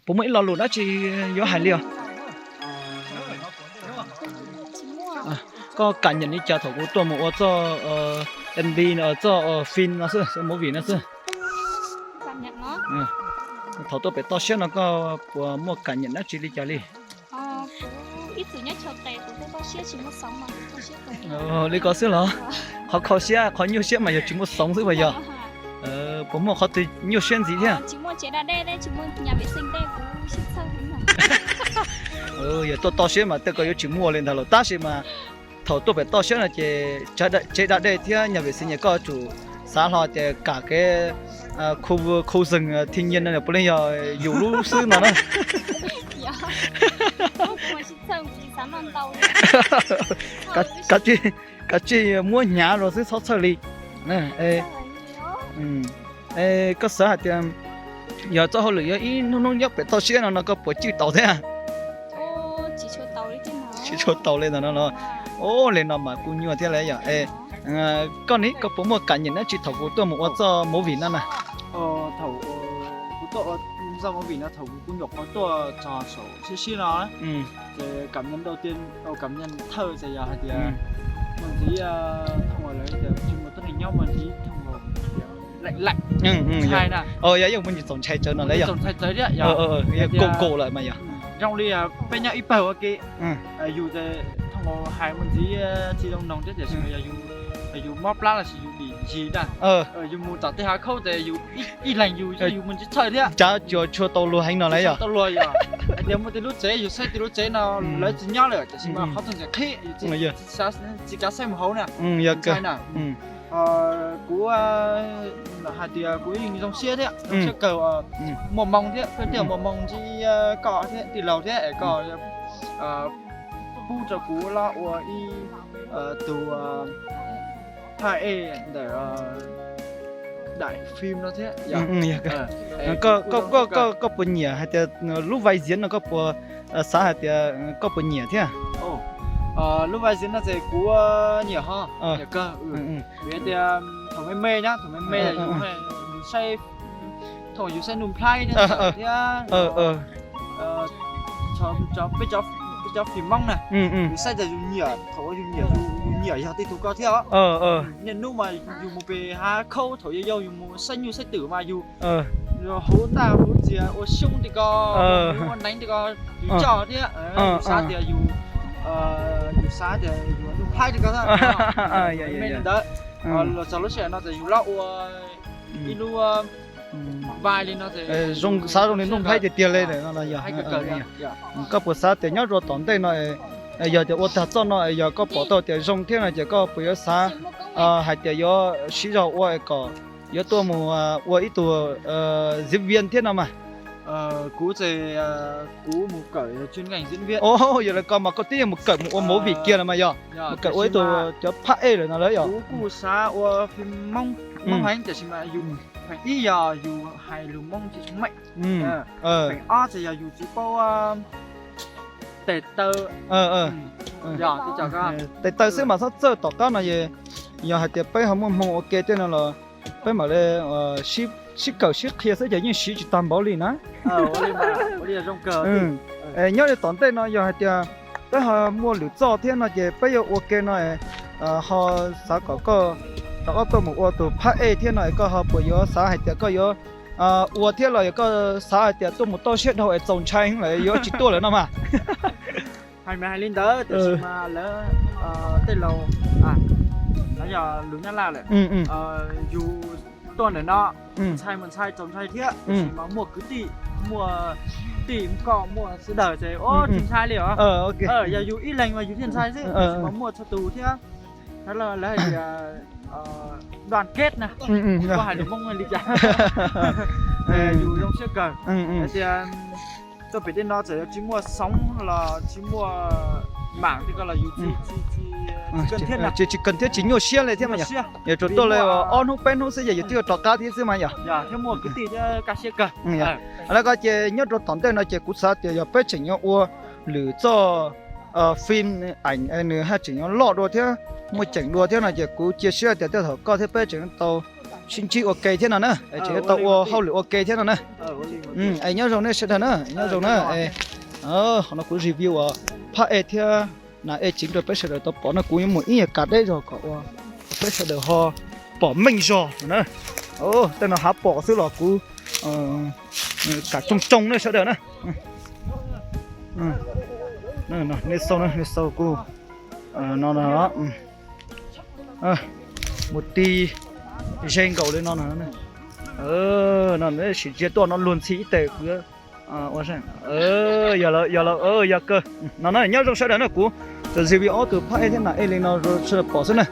Puas muaj ib lo lus dab tsi yuav hais li os? Koj kam nyam li cas thaum kuv tuaj mus ua txoj M V no, txoj film no xwb, txoj movie no xwb? Thaum tuaj pem toj siab no koj puas muaj kam nyam dab tsi li cas li? Li ko xwb los? Qhov kho siab qhov nyuaj siab mas yog tsis muaj xoov xwb puas yog? Puas muaj qhov twg nyuaj siab ntxiv thiab? Yog tuaj toj siab mas tej ko yuav tsis muaj li ntag los, tab sis mas thaum tuaj pem toj siab no ces tsev da dej thiab nhà vệ sinh nyam koj tsum xav hlo tias kam kev khu, khu rừng thiên nhiên no puav leej yog yus lub xwb no na. Kav tsij, kav tsij muab hnyav rau xwb txhob txhawj li. Koj xav hais tias yog txoj hauj lwm yog ib hnub hnub nyob pem toj siab no no koj puas cwj taus thiab? Tsis tshua taus li ntawm no los? Ua li no mas kuj nyuaj thiab li yom. Koj ne, koj puas muaj kam nyam dab tsi thaum kuv tuaj mus ua txoj movie no na? Thaum kuv tuaj ua txoj movie no thaum kuv nyuam qhuav tuaj txog saum siab siab no, ces cảm nhận đầu tiên, cảm nhận thơm ces yog hais tias muaj ntxiv, thông qua lawv tias tsis muaj tuab neeg nyob, muaj ntxiv thông qua lạnh lạnh, ntshai na. Yog ib muaj ntsis txaus ntshai tsawv no lawm yog. Txaus ntshai tsawv thiab yog. Kaum kaum lawm mas yog. Zoo li peb nyob ib pawg ua ke, yus ces thông qua hais muaj ntxiv tsis zoo noog thiab tiam sis yog yus mob plab los sis yus dim ntsis na, yus mus tom tej hav khaub ces yus ib leeg yus yus mus tsis txhawj thiab. Cav tsuas tshua tau luag heev no lawm yog. Tau luag yog hais tias muaj tej lub tsev yus saib tej lub tsev no lawv tsis nyob lawm tiam sis mas qhov txog ntxim qhib yus tsis kav saib mus hauv na. Yog na. Kuv hais tias kuv yeej zoo siab thiab zoo siab kawg, muaj moo thiab, koj thiaj muaj moo ntsib koj thiab tij laug thiab es koj pub rau kuv los ua ib tug phaj ej ntawm daim film no thiab. Koj puas nyiam hais tias lub vai diễn no koj puas xav hais tias koj puas nyiam thiab? Lub vai diễn no ces kuv nyiam ho, nyiam kawg. Vim tias thaum me me na, thaum me me yus saib, thaum yus saib Nuj Nplhaib thiab peb cov phim Hmoob na, yus saib tas yus nyiam, thaum yus nyiam, yus nyiam yog tej tug ko thiab os. Niaj hnub mas yus mus pem hav khaub, thaum yau yau yus mus saib nyuj saib twm mas yus huv ntaj huv txias ua xyoob tej ko, ua neev tej ko, yus coj thiab yus xav tias yus, yus xav tias yus Nuj Nplhaib tej ko thiab. Li ntawd, los txog lub sij hawm no ces yus los ua ib lub vai li no ces xav zoo li Nuj Nplhaib tiag tiag li no. Koj puas xav tias nyob rau tom ntej no, yog tias ua tag txoj no yog koj pom tau tias zoo thiab no ces koj puas yuav xav hais tias yuav siv zog ua kom yuav tuaj mus ua ib tug diễn viên thiab no mas? Kuv ces kuv mus kawm chuyên ngành diễn viên. Yog li ko mas koj twb yuav mus kawm mus ua movie kiag lawm mas yog? Mus kawm ua ib tug cov phaj ej lawm no lawm yog? Kuv kuj xav ua phim Hmoob, Hmoob heev tiam sis mas yus, feem ib yog yus hais lus Hmoob tsis meej. Feem ob ces yog yus tsis paub tes taw. Tes taw xwb mas txhob txawj, tom qab no yog hais tias peb ho muaj hmoo ua ke tej no los peb mam li sib kawm sib qhia xwb ces yeej siv tsis tag npaum li na. Nyob li tom ntej no yog hais tias peb ho muaj lwm txoj thiab no ces peb yuav ua ke no, ho xav kom koj rov qab tuaj mus ua tus phaj ej thiab no es koj ho puas yuav xav hais tias koj yuav ua thiab los yog koj xav hais tias tuaj mus toj siab dhau es txaus ntshai lawm yuav tsis tuaj lawm no mas? Hais mas hais li ntawd tiam sis mas lawv, tej laus, lawv yog lus Nyab Laj lawm, yus tuaj ntawm no ntshai mas ntshai txaus ntshai thiab tiam sis mas muaj kwv tij, muaj tij muaj nkauj muaj sawv daws ces tsis ntshai li os. Yog yus ib leeg mas yus thiaj ntshai xwb tiam sis mas muaj txhua tus thiab. Lawv hais tias đoàn kết na, koj hais lus Hmoob li cas, yus zoo siab kawg. Hais tias tuaj pem tej no txawm yog tsis muaj xoov los tsis muaj mam tej ko los yus tsis, tsis cần thiết, tsis nyuaj siab li thiab mas yog. Yog tsuas tuaj li ob hnub peb hnub xwb ces yus twb yuav rov qab thiab xwb mas yog. Thiab muaj kwv tij thiab kaj siab kawg. Lawv ko ces nyob rau tom ntej no ces kuv xav tias yog peb tseem yuav ua lwm txoj phim ảnh nws haj tseem yuav loj dua thiab muaj ceem dua thiab no ces kuv cia siab tias tej thaum koj thiab peb tseem tau sib ntsib ua ke thiab no na, es tseem yuav tau ua hauj lwm ua ke thiab no na. Es nyob zoo nej sawv daws na, nyob zoo na. Qhov no kuv review uas phab ej thiab nas ej ceev rau peb sawv daws tau pom no, kuv yuav mus ib yam kav deb zog kom ua peb sawv daws ho pom meej zog na. Tej no hav pom xwb los kuv kam tsoo tsoo na sawv daws na. Nej xauj, nej xauj kuv no no, mus ti ze nkaus li no no. No sim ntsia tuaj no luag ntxhi ib teg kuv ua, yog lawm, yog lawm, yog kawg no na. Nyob zoo sawv daws na, kuv txawm review ob tug phab ej thiab nas ej li no rau sawv daws pom xwb na.